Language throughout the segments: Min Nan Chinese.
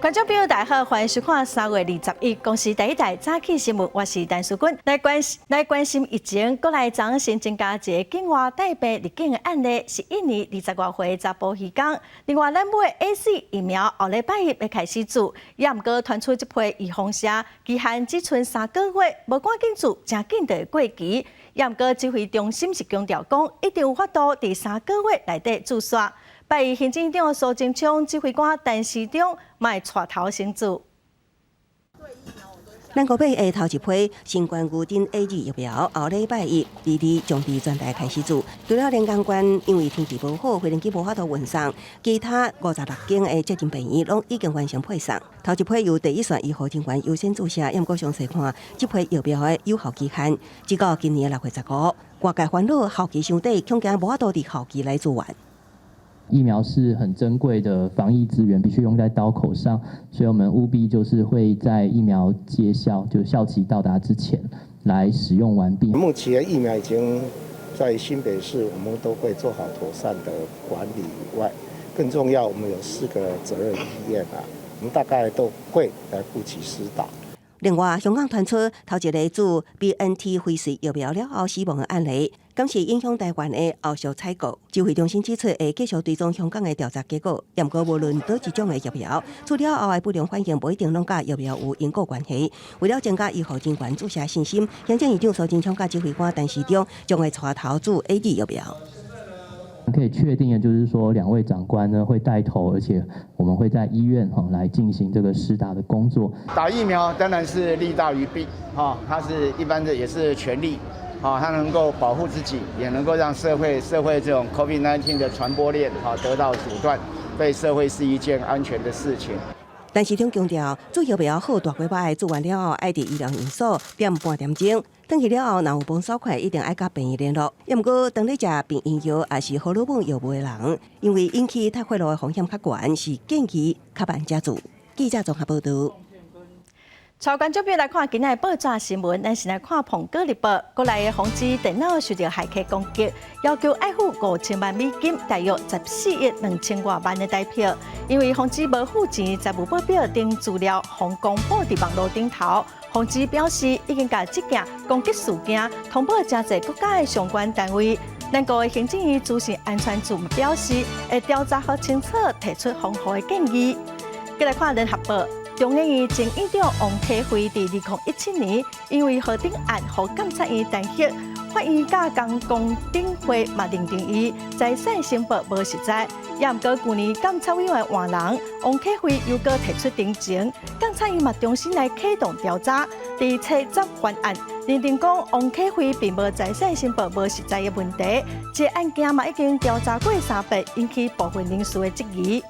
觀眾朋友大家好，歡迎收看3月21公視第一台早起新聞，我是陳淑君。來關心疫情，國內昨新增加一个境外帶病入境的案例，是印尼20外歲查埔漁工。另外，咱買 AZ 疫苗後禮拜一欲開始注，也毋過傳出這批預防射期限只賰3個月，無趕緊注，誠緊就會過期。也毋過指揮中心是強調講，一定有法度佇3個月內底注煞。拜一行政院長蘇貞昌、指揮官陳時中嘛會帶頭先注。咱國買的頭一批新冠牛津 AZ 疫苗，後禮拜一、二二將佇全台開始注。除了連江縣因為天氣無好，飛行機無法度運送，其他56間的接診病院攏已經完成配送。頭一批由第一線醫護人員優先注射，毋過詳細看這批疫苗的有效期限，直到今年6月15。外界煩惱效期傷短，恐驚無法度佇效期內注完。疫苗是很珍貴的防疫資源，必須用在刀口上，所以我們務必就是會在疫苗接效，就效期到達之前來使用完畢。目前疫苗已經在新北市，我們都會做好妥善的管理以外，更重要，我們有四個責任醫院啊，我們大概都會來布局施打。另外，香港傳出頭一个注 BNT 輝瑞疫苗了後死亡的案例，敢是影響台灣的後續採購。指揮中心指出，會繼續追蹤香港的調查結果。毋過無論佗一種的疫苗，注了後的不良反應無一定攏佮疫苗有因果關係。為了增加醫護人員注射信心，行政院長蘇貞昌佮指揮官陳時中將會帶頭注 AZ 疫苗。可以確定的就是說，兩位長官呢會帶頭，而且我們會在醫院哈來進行這個施打的工作。打疫苗當然是利大於弊，哈，它是一般的也是權利，哈，它能夠保護自己，也能夠讓社會這種 COVID-19 的傳播鏈哈得到阻斷，對社會是一件安全的事情。陳時中強調，注疫苗好，大過擺注完了後，愛佇醫療院所踮半點鐘。轉去了後，若有無爽快，一定愛佮病院聯絡。抑毋過，當咧食避孕藥抑是荷爾蒙藥物的人，因為引起脫血路的風險較懸，是建議較慢才注。記者綜合報導。帶觀眾朋友來看今仔的報紙新聞，咱先來看《蘋果日報》國內的防止電腦受著駭客攻擊，要求愛付5000萬美金，大約14億2千外萬的台幣。因為防止無付錢，財務報表等資料，予公布佇網路頂頭。防止表示已經共這件攻擊事件通報誠濟國家的相關單位。咱國的行政院資訊安全處表示，會調查予清楚，提出防護的建議。繼來看聯合報。中研院前院長王啟輝佇2017年，因為何鼎案予監察院彈劾，法院佮公聽會嘛認定伊財產申報無實在，也毋過舊年監察委員換人，王啟輝又閣提出陳情，監察院嘛重新來啟動調查，佇初執翻案，認定講王啟輝並無財產申報無實在的問題，這個案件嘛已經調查過三遍，引起部分人士的質疑。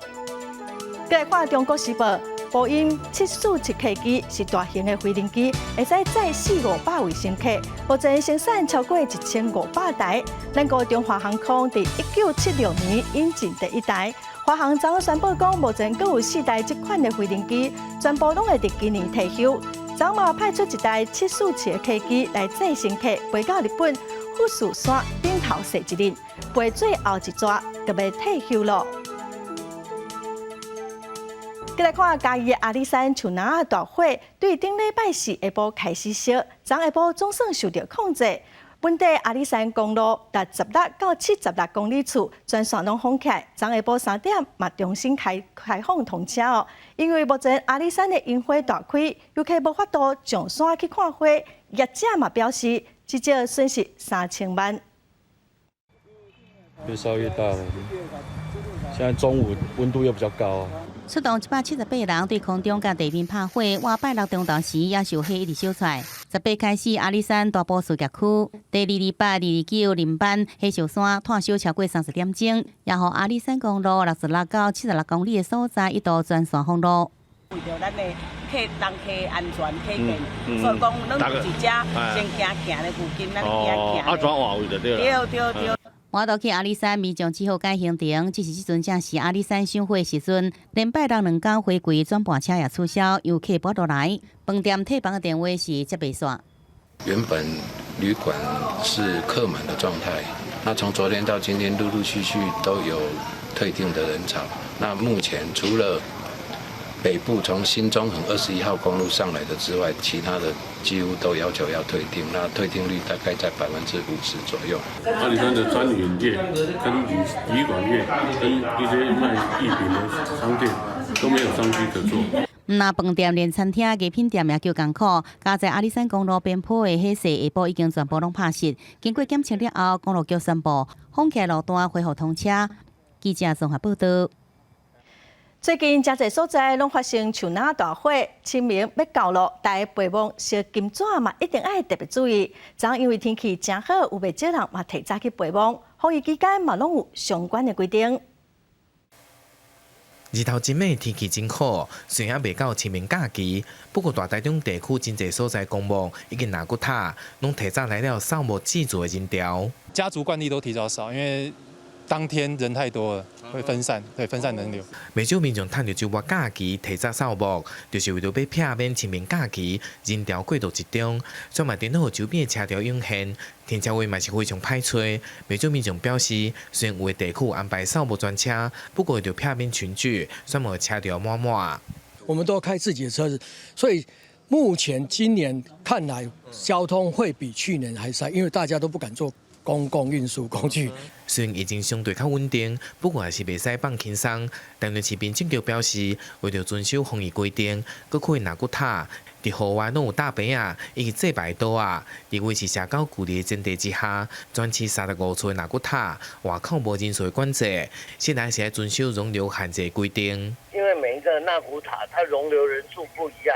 繼來看《中國時報》。波音747客機是大型的飛行機，會使載四五百位乘客，目前生產超過1500台。咱國中華航空佇1976年引進第一台，華航昨宣布講，目前閣有四台這款的飛行機，全部攏會佇今年退休。昨嘛派出一台七四七的客機來載乘客，飛到日本富士山頂頭踅一日，飛最後一逝就欲退休囉。繼來看嘉義的阿里山樹林仔大火，對頂禮拜四下晡開始燒，昨下晡總算受著控制。本地阿里山公路66到76公里處全線攏封起來，昨下晡3點嘛重新開放通車哦。因為目前阿里山的櫻花大開，遊客無法度上山去看花，業者嘛表示至少損失3000萬。越燒越大了，現在中午溫度又比較高。出動178人對空中佮地面拍火，倚拜六中晝時也是火一直燒出來。18開始，阿里山大埔事業區第228、229林班火燒山湠燒超過30點鐘，也予阿里山公路66到76公里的所在一度全線封路。為著咱的客人客安全起見，所以講攏有一隻先行行咧附近，咱行行。啊，轉換位就對啦。對對對。我都去阿里山民眾只好改行程，只是這陣正是阿里山賞花時陣，連拜六兩工花季轉盤車也取消，遊客無落來。飯店退房的電話是接袂煞。原本旅館是客滿的狀態，那從昨天到今天，陸陸續續都有退訂的人潮。那目前除了北部從新中橫21號公路上來的之外，其他的幾乎都要求要退訂，那退訂率大概在50%左右。阿里山的餐飲業、跟旅館業、跟一些賣藝品的商店都沒有商機可做。毋但飯店連餐廳、藝品店也叫艱苦。加在阿里山公路邊坡的火勢下晡已經全部攏拍實。經過檢測了後，公路局宣布封起路段恢復通車。記者綜合報道。最近誠濟所在攏發生樹林大火，清明欲到囉，大家陪墓燒金紙嘛，一定愛特別注意。昨因為天氣誠好，有袂少人嘛提早去陪墓，防疫期間嘛攏有相關的規定。日頭真美，天氣真好，雖然猶未到清明假期，不過大台中地區真濟所在公墓以及納骨塔，攏提早來了掃墓祭祖的人潮。家族慣例都提早掃，因為當天人太多了，會分散，對，分散人流。袂少民眾趁著週末假期提早掃墓，就是為著欲避免清明假期人潮過度集中。專賣電腦周邊的車潮湧現，停車位嘛是非常歹揣。袂少民眾表示，雖然有的地區安排掃墓專車，不過為著避免群聚，選擇車潮滿滿。我們都開自己的車子，所以目前今年看來交通會比去年還塞，因為大家都不敢坐公共運輸工具。雖然疫情相對較穩定，不過還是袂使放輕鬆。台中市民政局表示，為著遵守防疫規定，各區納骨塔佇戶外攏有搭棚仔以及祭拜桌仔，佇維持社交距離的前提之下，全市35處納骨塔外口無人數的管制，現在是愛遵守容留限制規定。因為每一個納骨塔，它容留人數不一樣，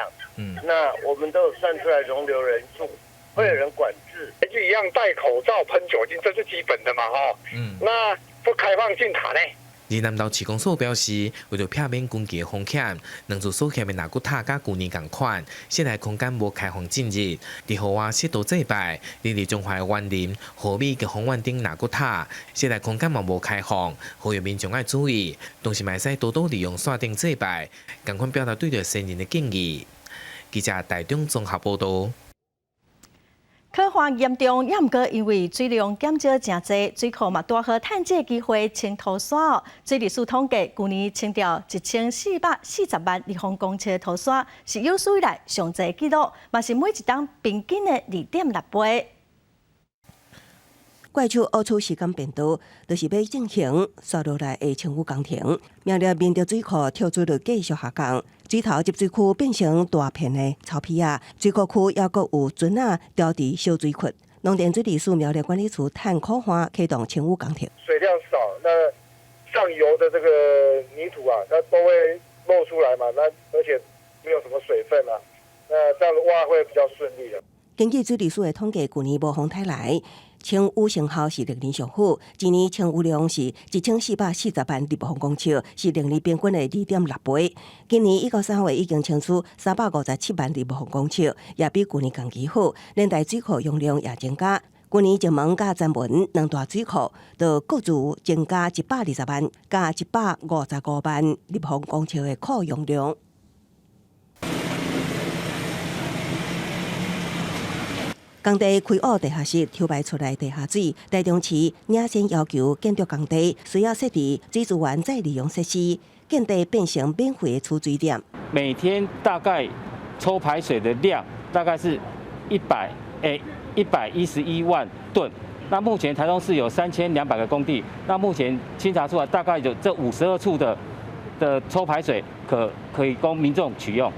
那我們都有算出來容留人數，會有人管制。就一樣戴口罩、噴酒精，這是基本的嘛，吼。那不開放進塔呢？而南投市公所表示，為著避免群聚的風險，兩座所欠的納骨塔佮舊年仝款，室內空間無開放進入，佇戶外適度祭拜。佇佇彰化員林、和美及豐原頂納骨塔，室內空間嘛無開放，呼籲民眾愛注意，同時嘛會使多多利用線頂祭拜，仝款表達對著先人的敬意。記者台中綜合報道。渴旱嚴重，猶毋過因為水量減少誠濟，水庫嘛拄好趁這個機會清土沙哦。水利署統計，舊年清掉1440萬立方公尺土沙，是有史以來上濟紀錄，嘛是每一冬平均的2.6倍。怪手挖出時間變多，就是欲進行紲落來的清淤工程。苗栗明德水庫跳水率繼續下降，水頭集水區變成大片的草皮仔，水庫區猶閣有船仔調佇小水窟。農田水利署苗栗管理處趁苦旱啟動清淤工程。水量少，那上游的這個泥土啊，它都會露出來嘛，那而且沒有什麼水分啊，那這樣子挖會比較順利的。根據水利署的統計，舊年無風颱來，清淤成效是歷年上好，今年清淤量是1440萬立方公尺，是歷年平均的2.6倍。今年一到3月已經清出357萬立方公尺，也比舊年仝期好。連帶水庫容量也增加。舊年石門佮曾文兩大水庫就各自增加120萬佮155萬立方公尺的庫容量。工地開挖地下室抽排出來地下水，台中市領先要求建築工地需要設置水資源再利用設施，建地變成免費的取水點。每天大概抽排水的量大概是111萬噸。那目前台中市有3200個工地，那目前清查出來大概有這52處的抽排水可以供民眾取用。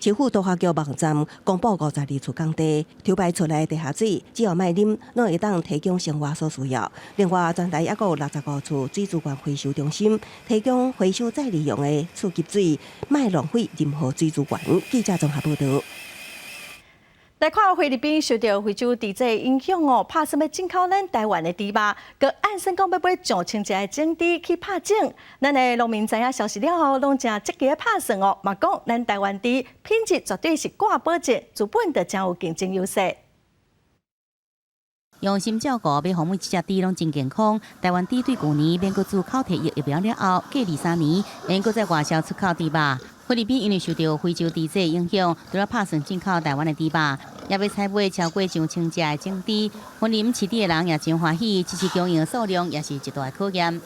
市府都發局網站公布52處工地抽排出來地下水，只要莫啉，攏會當提供生活所需要。另外，全台猶閣有65處水資源回收中心，提供回收再利用的次級水，莫浪費任何水資源。記者綜合報道。來看菲律賓受著非洲豬瘟影響哦，拍算欲進口咱台灣的豬肉，閣按算講欲買上千隻的種豬去拍種。咱的農民知影消息了後，攏誠積極拍算哦，嘛講咱台灣豬品質絕對是掛保證，資本就誠有競爭優勢。用心照顧，欲予每一隻豬攏真健康。台灣豬對舊年免閣注口蹄疫疫苗了後，過2、3年，會閣再外銷出口豬肉。菲律賓因為受著非洲豬瘟影響，除了拍算進口台灣的豬肉，也欲採買超過上千隻的種豬。雲林飼豬的人也真歡喜，只是供應數量也是一大考驗。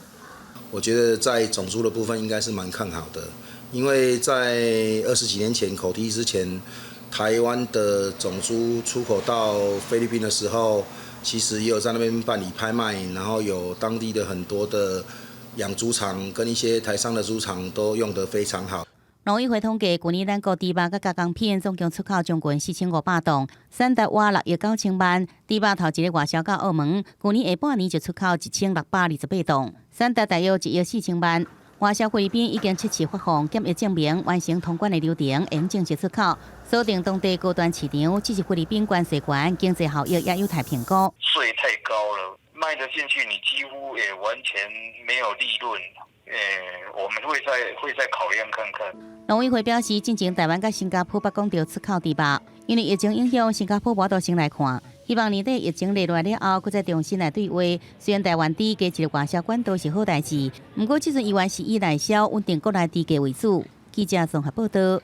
我覺得在種豬的部分應該是蠻看好的。因為在20幾年前口蹄疫之前，台灣的種豬出口到菲律賓的時候，其實也有在那邊辦理拍賣，然後有當地的很多的養豬場跟一些台商的豬場都用得非常好。農委會統計，去年咱國豬肉佮加工品總共出口將近4500噸，產值倚6億9千萬。豬肉頭一个外銷到澳門，去年下半年就出口1628噸，產值大約1億4千萬。外銷菲律賓已經七次發放檢疫證明，完成通關的流程，會正式出口。鎖定當地高端市場，只是菲律賓關稅懸，經濟效益也有待評估。稅太高了，賣得進去，你幾乎也完全沒有利潤。我們會再考量看看。農委會表示，進前台灣佮新加坡捌講著出口豬肉，因為疫情影響，新加坡無法度先來看。希望年底疫情落來了後，閣再重新來對話。雖然台灣豬加一个外銷管道是好代誌，毋過這陣猶原是以內銷穩定國內豬價為主。記者綜合報道。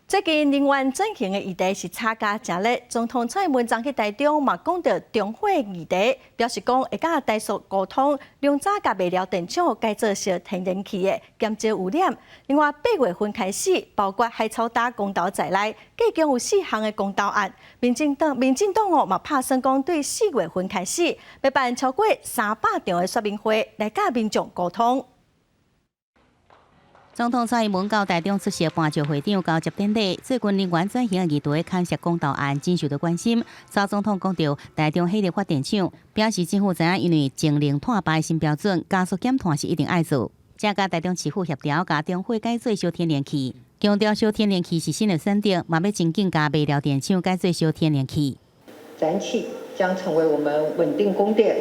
最近能源轉型的議題是炒甲誠熱，總統蔡英文昨去台中嘛講著中火議題，表示講會佮台塑溝通，量早共麥寮電廠改做燒天然氣的，減少污染。另外8月份開始，包括海草礁公投在內，計共有四項的公投案。民進黨哦嘛拍算講，對4月份開始，欲辦超過300場的說明會，來佮民眾溝通。總統蔡英文到台中出席頒獎會長交接典禮。最近能源轉型的議題牽涉公投案，真受到關心。蔡總統講著台中火力發電廠，表示政府知影因為節能碳排新標準，加速減碳是一定愛做。才佮台中市府協調，共中火改做燒天然氣，強調燒天然氣是新的選擇，嘛欲真緊共麥寮電廠改做燒天然氣。燃氣將成為我們穩定供電、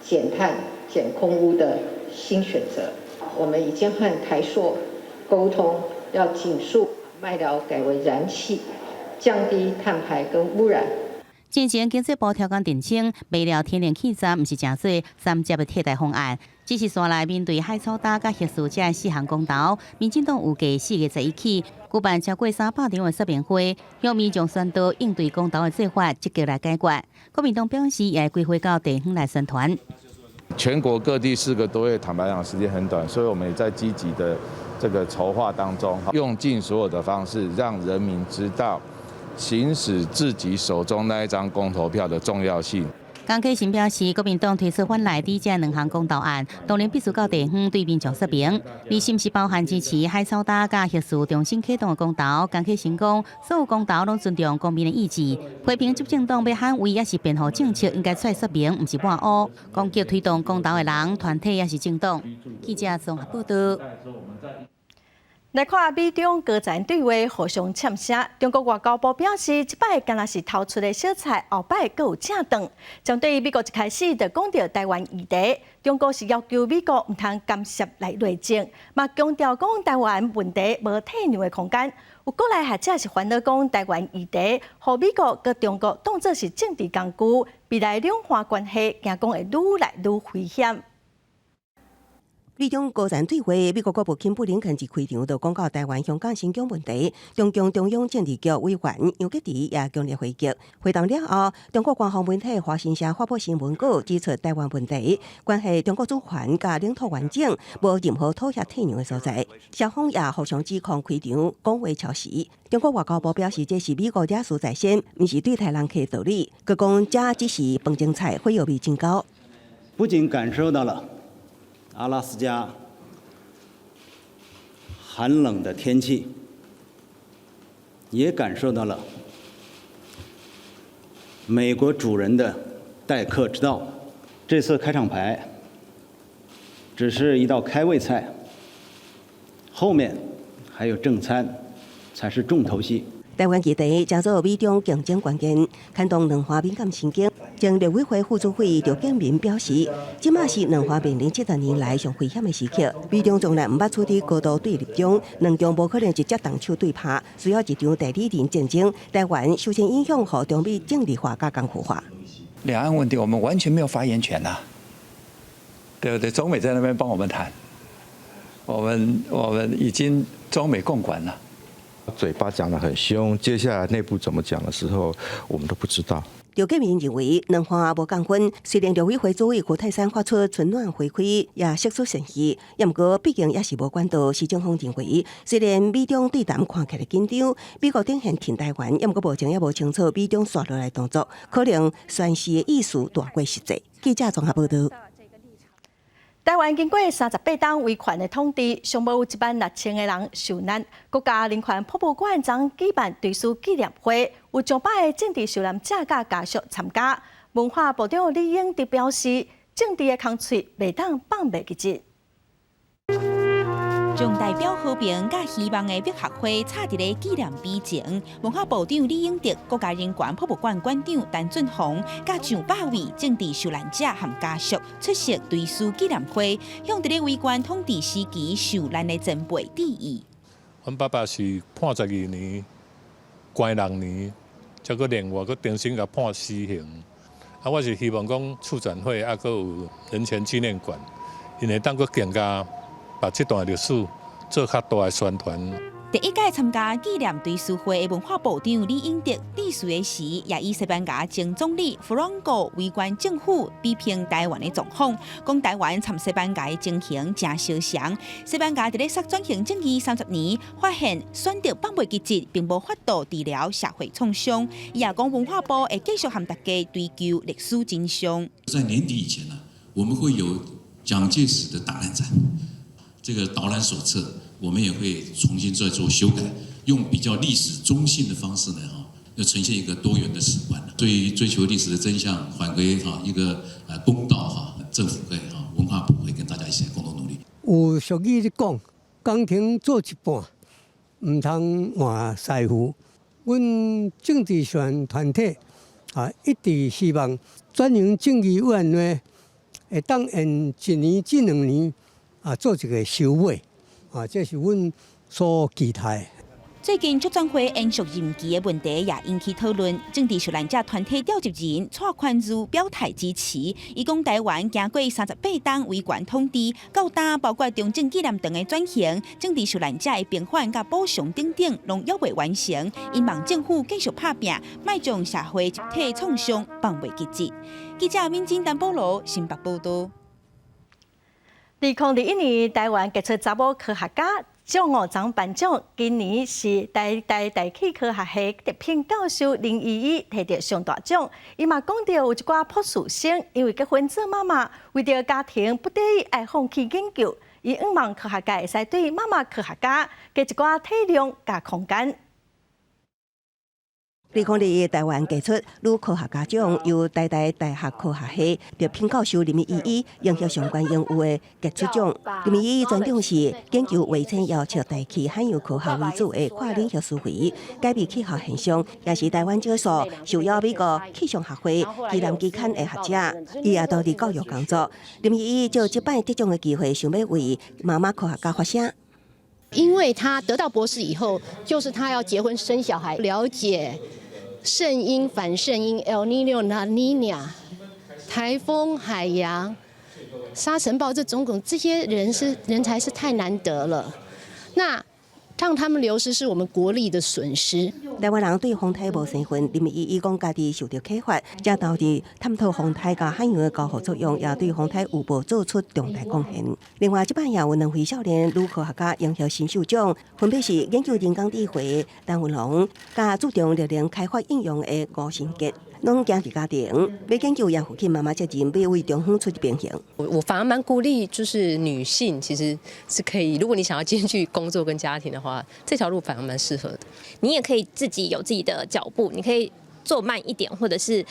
減碳、減空污的新選擇。我們已經和台塑溝通，要盡速麥寮改為燃氣，降低碳排跟污染。進前經濟部調工澄清，麥寮天然氣站毋是成做三接的替代方案，只是紲來面對海草礁佮核四這四項公投，民進黨預計4月11起舉辦超過300場的說明會，向民眾宣導應對公投的做法，積極來解決。國民黨表示也會規劃到地方來宣傳。全國各地4個多月，坦白講時間很短，所以我們也在積極的這個籌劃當中，用盡所有的方式，讓人民知道行使自己手中那一張公投票的重要性。江啟臣表示，國民黨推出反賴這兩項公投案，當然必須到地方對民眾說明。而是毋是包含支持海草礁佮核四重新啟動的公投？江啟臣講，所有公投攏尊重公民的意志，批評執政黨欲捍衛抑是辯護政策，應該出來說明，毋是抹烏。攻擊推動公投的人、團體抑是政黨。記者綜合報道。來看美中高層對話互相嗆聲，中國外交部表示，這擺敢若是頭出的小菜，後擺閣有正頓。針對美國一開始就講著台灣議題，中國是要求美國毋通干涉來內政，嘛強調講台灣問題無退讓的空間。有國內學者是煩惱講台灣議題，予美國佮中國當作是政治工具，未來兩岸關係驚講會愈來愈危險。美中高層對話，美國國務卿布林肯佇開場就講到台灣、香港、新疆問題，中共中央政治局委員楊潔篪也強烈回擊。會談了後，中國官方媒體華新社發布新聞稿，指出台灣問題關係中國主權佮領土完整，無任何妥協退讓的所在。雙方也互相指控開場講話超時。中國外交部表示，這是美國惹事在先，毋是對台人客道理。閣講這只是飯前菜，火藥味真高。不僅感受到了阿拉斯加寒冷的天氣，也感受到了美國主人的待客之道。這次開場白只是一道開胃菜，後面還有正餐，才是重頭戲。台灣議題成做美中競爭關鍵，牽動兩岸敏感神經。前陸委會副主委趙建銘表示，這馬是兩岸面臨70年來上危險的時刻。美中從來毋捌處佇高度對立中，兩強無可能直接動手對拍，需要一場代理人戰爭。台灣受先影響，予中美政治化佮工具化。兩岸問題，我們完全沒有發言權吶，對不對？中美在那邊幫我們談，我們已經中美共管了。嘴巴講得很兇，接下來內部怎麼講的時候，我們都不知道。趙建明認為兩岸無仝分，雖然陸委會主委胡泰山發出春暖花開，也釋出善意，也毋過畢竟也是無管道。施正峰認為，雖然美中對談看起來緊張，美國展現挺台灣，也毋過目前猶無清楚美中紲落來動作，可能宣示的意思大過實際。記者綜合報道。台灣經過38冬威權的統治，上無有1萬6千个人受難。國家人權博物館將舉辦追思紀念會，有上百个政治受難者佮家屬參加。文化部長李永得表示，政治的空喙袂當放袂記得。將代表和平佮希望的百合花插佇咧紀念碑前，文化部長李永得、國家人權博物館館長陳俊宏，佮上百位政治受難者和家屬出席追思紀念會，向佇咧威權統治時期受難的前輩致意。阮爸爸是判12年，關6年，才閣另外閣重新共判死刑。啊，我是希望講促展會啊，閣有人權紀念館，𪜶會當閣更加把這段歷史做較大的宣傳。第一屆參加紀念追思會的文化部長李永得致辭的時，也以西班牙前總理弗朗哥威權政府比評台灣的狀況，講台灣參西班牙的情形誠相像。西班牙佇咧煞轉型正義30年，發現選擇放袂記得，並無法度治療社會創傷。伊也講文化部會繼續和大家追求歷史真相。在年底以前呢，我們會有蔣介石的檔案展。這個導覽手冊，我們也會重新再做修改，用比較歷史中性的方式呢，哈，要呈現一個多元的史觀。對於追求歷史的真相，還歸哈一個公道哈，政府會哈文化部會跟大家一起來共同努力。有俗語咧講，工程做一半，毋通換師傅。阮政治受難團體啊，一直希望轉型正義委員會會當用一年至2年啊，做一個收尾啊，這是阮所期待的。最近促轉會延續任期的問題也引起討論。政治受難者團體召集人蔡寬如表態支持，伊講台灣經過38冬威權統治，到今包括中正紀念堂的轉型、政治受難者的平反佮補償等等，攏猶未完成。𪜶望政府繼續拍拚，莫將社會集體創傷放袂記得。記者敏珍、陳保羅新北報道。2021年，台灣傑出查某科學家獎五獎頒獎，今年是台大大氣科學系特聘教授林依依提著上大獎。伊嘛講著有一寡博士生，因為結婚做媽媽，為著家庭不得已愛放棄研究。伊向望科學界會使對媽媽科學家給一寡體諒佮空間。2021台灣傑出女科學家獎由台大大學科學系特聘教授林依依贏得相關榮譽的傑出獎。林依依專長是研究衛星遙測大氣海洋科學為主的跨領域思維，改變氣候現象，也是台灣少數受邀美國氣象學會旗艦期刊的學者。伊也投入教育工作。林依依藉這擺得獎的機會，想欲為媽媽科學家發聲。因為他得到博士以後，就是他要結婚生小孩，了解聖嬰反聖嬰 El Niño、La Niña、颱風、海洋、沙塵暴，這種種這些人是人才是太難得了。那讓他們流失是我們國力的損失。台灣人對風颱無生分，林依依講家己受著啟發，才投入探討風颱佮海洋的交互作用，也對風颱預報做出重大貢獻。另外，這擺也有兩位少年女科學家贏得新秀獎，分別是研究人工智慧陳文龍，佮注重綠能開發應用的吳新傑。攏堅持家庭，欲研究也負起媽媽責任，欲為中方取得平衡。我反而蠻鼓勵，就是女性其實是可以，如果你想要兼具工作跟家庭的話，這條路反而蠻適合的。你也可以自己有自己的腳步，你可以做慢一點，或者是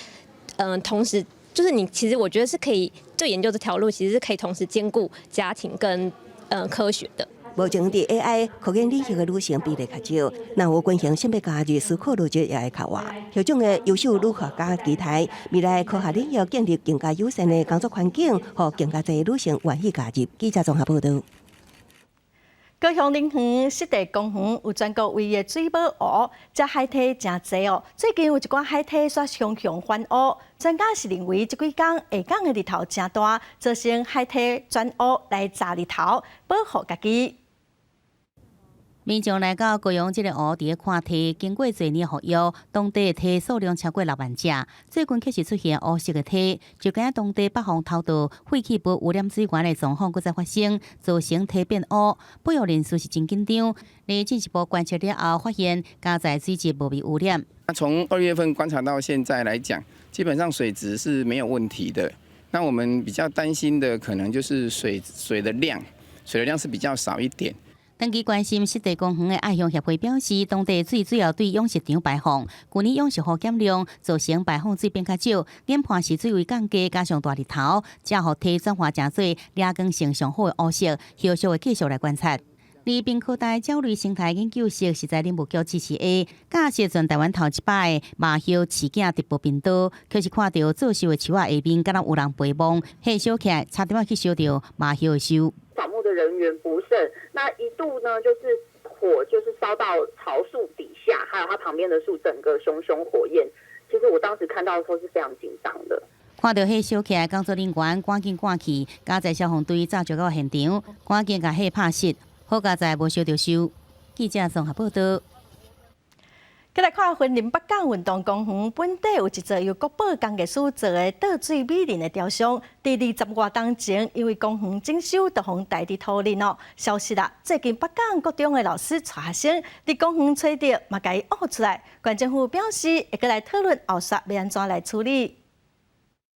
同時就是你其實我覺得是可以做研究這條路，其實是可以同時兼顧家庭跟科學的。目前佇 AI 科研領域的女性比例較少，若有均衡性別加入思考邏輯也會較活。獲獎的優秀女科學家期待未來科學領域建立更加友善的工作環境，予更加濟女性願意加入。記者綜合報道。高雄林園濕地公園有全國唯一的水母湖，遮海鯘誠濟哦。最近有一寡海鯘煞雄雄反烏，專家是認為這幾工下港的日頭誠大，造成海鯘轉烏來炸日頭，保護家己。民眾來到高雄這个湖佇咧看鷺，經過濟年復育，當地的鷺數量超過6萬隻。最近確實出現烏色的鷺，就驚當地北方偷渡廢棄物污染水源的狀況閣再發生，造成鷺變烏。保育人士是真緊張，咧進一步觀測了後，發現家在水質無被污染。那從2月份觀察到現在來講，基本上水質是沒有問題的。那我們比較擔心的可能就是水的量，水的量是比較少一點。長期關心濕地公園的愛鄉協會表示，當地水主要對養殖場排放，舊年養殖戶減量，造成排放水變較少，研判是水位降低，加上大日頭，才予鷺轉化成做掠光性上好的烏色，後續會繼續來觀察。而屏科大鳥類生態研究室是在林務局支持下，架設全台灣頭一擺的麻葉飼囝直播頻道，卻是看著做樹的樹仔下面，敢若有人陪望，火燒起來，差點仔去燒著麻葉的樹。掃墓的人員不慎，那一度呢，就是火就是燒到桃樹底下，還有它旁邊的樹，整個熊熊火焰。其實我當時看到的時候是非常緊張的。看著火燒起來，工作人員趕緊趕去，加載消防隊早就到現場，趕緊共火拍熄。好佳哉無燒著樹。記者綜合報道。閣來看雲林北港運動公園本底有一座由國寶工藝師做的倒水美人的雕像，佇20外冬前，因為公園整修，就予埋佇土裡哦，消失啦。最近北港國中的老師帶學生佇公園揣著，嘛共伊挖出來。縣政府表示會閣來討論後續欲按怎來處理。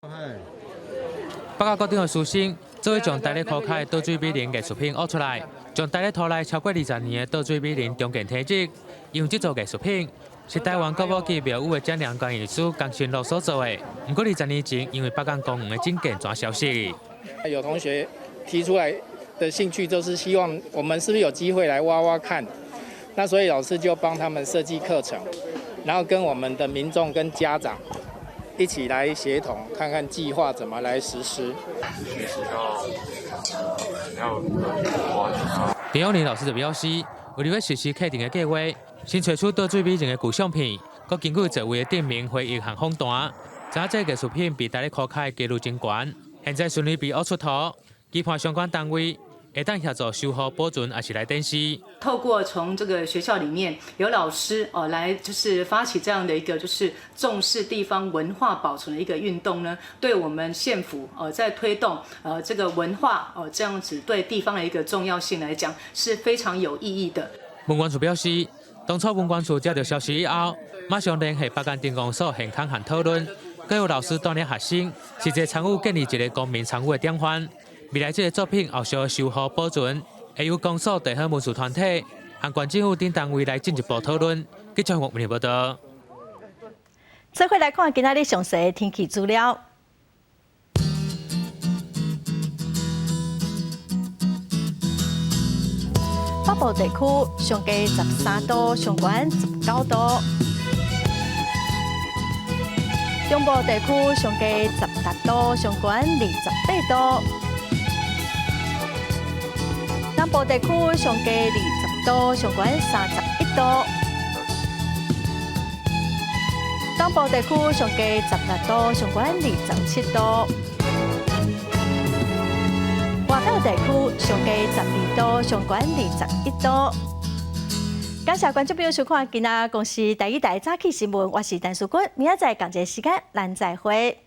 北港國中的師生做伙將埋佇塗跤的倒水美人藝術品挖出來，將埋佇土內超過20年的倒水美人重見天日。因為這座藝術品是台灣國寶級廟宇的蔣良工藝師江新樂所做的，毋過20年前因為北港公園的整建全消失。有同學提出來的興趣就是希望我們是不是有機會來挖挖看，那所以老師就幫他們設計課程，然後跟我們的民眾跟家長一起來協同，看看計劃怎麼來實施。陳永林老師就表示，為了欲實施課程的計劃，先揣出倒水美人的舊相片，閣根據座位的店名回憶和訪談，知影這藝術品被埋佇塗跤的幾率真懸，現在順利被挖出土，期盼相關單位會當協助修復保存，抑是來展示。透過從這個學校裡面有老師哦來，就是發起這樣的一個就是重視地方文化保存的一個運動呢，對我們縣府哦在推動這個文化哦這樣子對地方的一個重要性來講是非常有意義的。文管處表示，當初文管處接到消息以後，馬上聯繫北港鎮公所現場和討論，閣有老師帶領學生實際參與建立一個公民參與的典範。未來這个作品後續修復保存，會由公所地方文事團體和縣政府等單位來進一步討論。記者黃文報道。做伙來看今仔日詳細的天氣資料。北部地區上低13度，上懸19度；中部地區上低16度，上懸28度。南部地區上低20度，上懸31度；東部地區上低16度，上懸27度；外島地區上低12度，上懸21度。感謝觀眾朋友收看今仔公視第一台早起新聞，我是陳淑君，明仔載仝一个時間，咱再會。